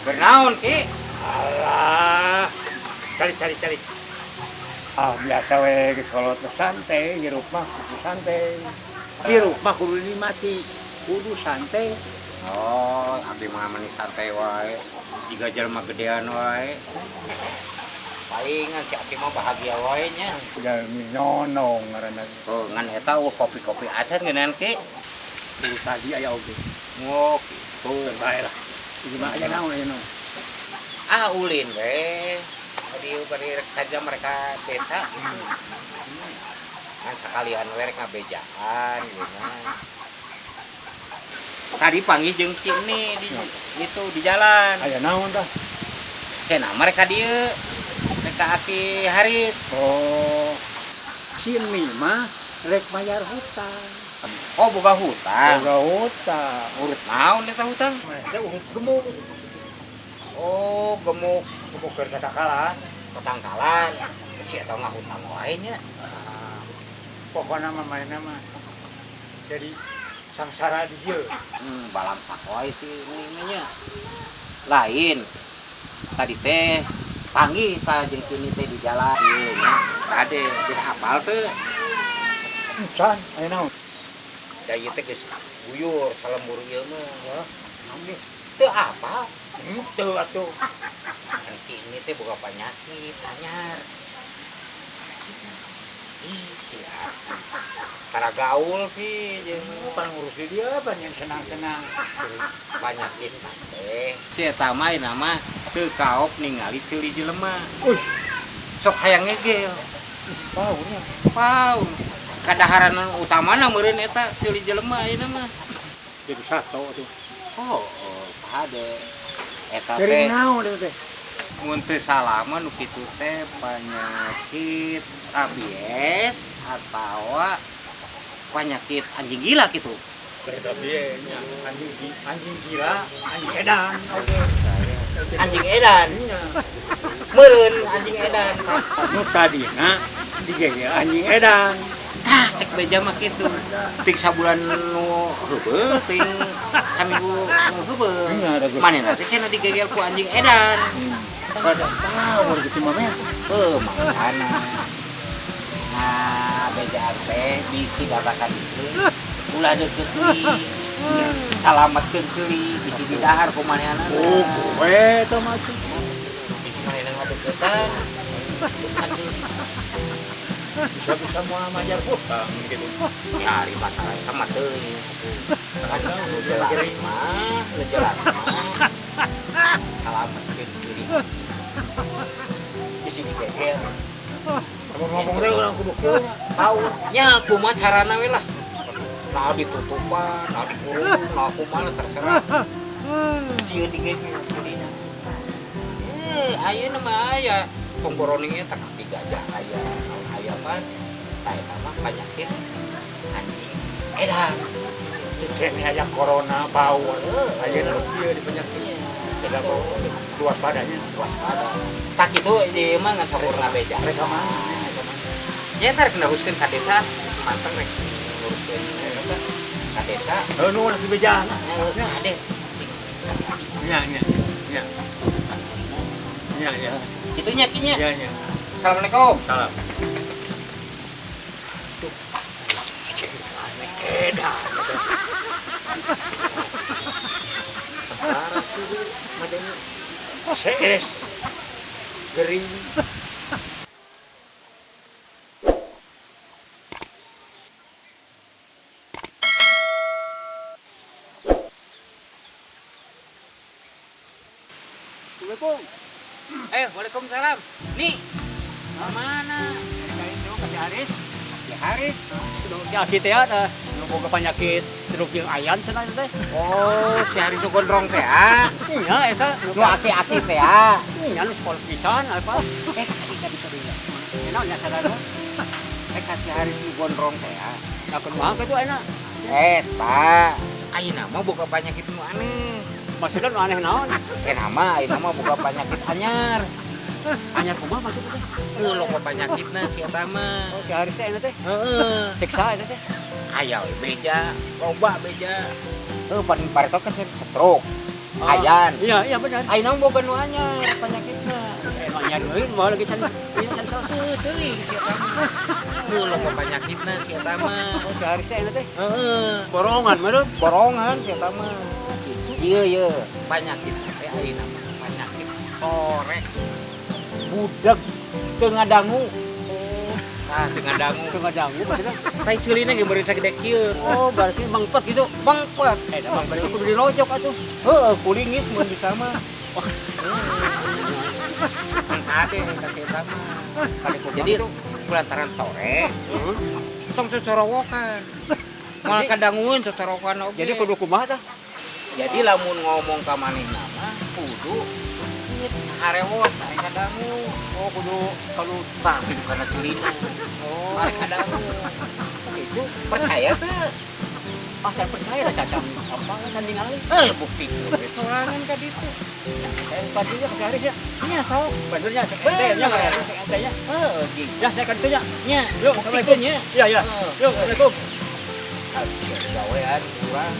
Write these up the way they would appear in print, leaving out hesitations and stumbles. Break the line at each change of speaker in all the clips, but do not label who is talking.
Bernaon, Ki?
Alah. Cari cari cari. Ah, biasa we geus kolot mah santai, hirup mah kudu santai. Hirup mah kudu nikmati, kudu santai.
Oh, abdi mah meni santai wae. Jiga jelema gedean wae. Palingan si Aki mah bahagia wae nya.
Jalmi nyonong ngaranna.
Oh, ngan eta eueuh kopi-kopi acan geunan, Ki.
Kudu tadi aya oge.
Oh, gitu.
Bae lah. Ieu mah aya naon aya naon.
Ah, ulin we. Tadi bari rek kaja mereka desa gitu. Kan sekalian we rek ngabejaan gitu. Tadi panggil jeung Ki ini di itu di jalan.
Aya naon tah?
Cenah mereka dieu. Mereka Aki Haris.
Oh. Sini mah rek bayar hutang.
Oh, boga hutang.
Boga hutang.
Urut naon eta hutang?
Eta urut gemuk.
Oh, gemuk.
Gemuk keur katakalan.
Ketangkalan. Si eta mah hutang wae nya.
Ah, pokokna mah mainna mah jadi sangsara di dieu.
Balamsak wae si ini nya. Lain. Tadi teh panggih ta jeung kini teh di jalan. Ieu nya. Kade geus apal teu?
Encan, aya naon?
Da ieu teh geus guyur salembur ieu mah.
Wah, naon ge?
Teu apal.
Henteu atuh.
Kan kini teh boga penyakit anyar. Ih, si Tara gaul sih jeung
Pan ngurus di dia pan yang senang-senang.
penyakit teh. Si eta mah ayeuna mah teu kaop ningali ceuli jelema.
Uih,
Sok hayang ngegel.
paurnya.
Paun. Kadaharan utamana meureun eta ceuli jelema ayeuna mah.
Jadi satu atuh.
Oh, oh kade. Eta
Gering
teh
naon eta teh?
mun teu salah mah nu kitu teh penyakit rabies atawa penyakit anjing gila gitu.
Rabies nya anjing anjing gila, anjing edan. Oke.
Anjing edan.
Nya.
Meureun anjing edan.
Nu tadina digegel anjing edan.
Tah cek beja mah kitu. Ting sabulan nu heubeul, ting saminggu nu heubeul.
Nya da geus.
Manehna teh cenah digegel ku anjing edan.
Kada power gitu mah meh.
Heuh, makana. Nah, bejaan teh bisi datakan itu ulah deukeut deui. Salametkeun ceuli bisi didahar ku manehna.
Oh, we eta mah tuh.
Bisi manehna ngadeuketan.
Bisa-bisa moal majar hutang gitu.
Nyari masalah eta mah teuing. Kan nu jelas mah, nu jelas mah. Salametkeun ceuli. Bisi digegel.
Lamun ngomong teh urang kudu kieu nya. Tahu.
Nya kumaha carana we lah. Nah ditutupan, nah dikurung, nah kumaha terserah. Sieun digegel jadina. Eh, ayeuna mah aya tongkoroningnya tak kaki gajah aya, naon aya pan. Tah eta mah penyakit anjing edan.
Cecene aya corona power.
Heuh.
Ayeuna kieu di penyakit.
Tidak
Tidak waspadanya.
waspada. Tak kitu ieu mah ngan sampurna beja.
Rek ka mana? Rek ka mana?
Nya rek neruskeun ka desa, manteng rek nguruskeun eta ka desa.
Heuh nu di bejaan.
Nya ade cing.
Nya nya. Nya. Nya nya.
Kitu nya kinya.
Nya nya.
Assalamualaikum.
Salam. Tuh. Aneh edan. Parah tuh madanya. CS gering.
Assalamualaikum. Waalaikumsalam. Nih, mana?
Itu ka si Haris.
Si Haris.
Ya kitu ya, nu boga penyakit stroke jeung ayan cenah eta teh.
Oh, si Haris nu gondrong teh ah.
Nya eta
Nu aki-aki teh ah.
Nya nu sekolah pisan apa?
Kadi kadi kadi.
Enak nya sadar.
Ka si Haris nu gondrong teh ah.
Nah, kumaha kitu ayeuna?
Eta, ayeuna mah boga penyakit nu aneh.
Maksudna nu aneh naon?
Cenah mah ayeuna mah boga penyakit anyar.
Anyar kumaha maksudna teh?
Heuh, loba penyakitna si eta mah.
Oh, si Haris teh ayeuna teh.
Heeh.
Cek saha eta teh?
Aya we beja, loba beja. Heuh, paling pareto kan stroke. Ayan.
Iya, iya benar.
Ayeuna mah boga nu anyar penyakitna.
Saya mah anyar deui, moal lagi can ieu can selesai
Teuing si eta mah. Heuh, loba penyakitna si eta mah.
Oh, si Haris teh teh.
Heeh.
Borongan meureun.
Borongan si eta mah.
Gitu.
Iya, iya. Penyakit teh ayeuna mah penyakit torek. Budeg teu ngadangu. Ah, teu ngadangu.
Teu ngadangu maksudnya.
Tai ceulina ge beureum sagede kieu.
Oh, berarti mangpet gitu.
Mangpet.
Eh, da bang berarti kudu dirojok atuh.
Heeh, kulingis mun bisa mah. Kan kade ka si eta mah.
Kade kumaha
Jadi
gitu?
kulantaran torek,
Heeh.
tong cocorowokan. Moal kadangueun cocorowokan oge.
Jadi kudu kumaha tah?
Jadi lamun ngomong ka manehna mah kudu harewos karek kadangu.
Oh, kudu kalau
Tah kudu kana ceulina.
oh,
Karek kadangu.
gitu.
Percaya teu?
Ah, saya percaya lah cacang. Apa kan ningali?
Eh, bukti we sorangan ka ditu.
Saya tadinya ke si Haris ya.
Nya sok.
Benernya, saya
Bener.
ente nya, saya ente nya.
Heeh, gitu.
Ya, saya kan nya.
Nya,
Yuk, assalamualaikum.
buktikeun nya.
Iya, iya.
Heeh.
Yuk, assalamualaikum.
Ah, sia gawean urang.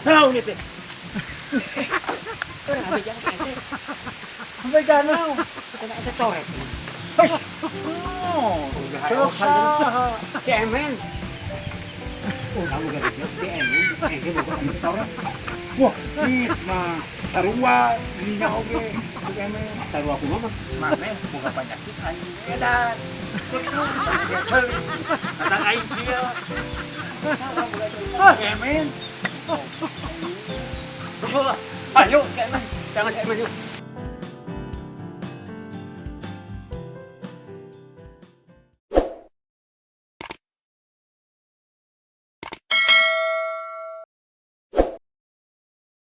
Naon ieu teh? Sampai danau.
Kena ente torek.
Oh,
Terus si Emen. Oh, kamu gak bisa si Emen. Ente bukan ente torek.
Wah, ieu mah sarua dirinya oge. Cek Emen.
Taruh aku mah.
Maneh boga penyakit aing edan. Dia ceuli. Kata aing kieu. Ah, Emen.
Terus lah. Ayo, si Emen. Jangan si Emen yuk.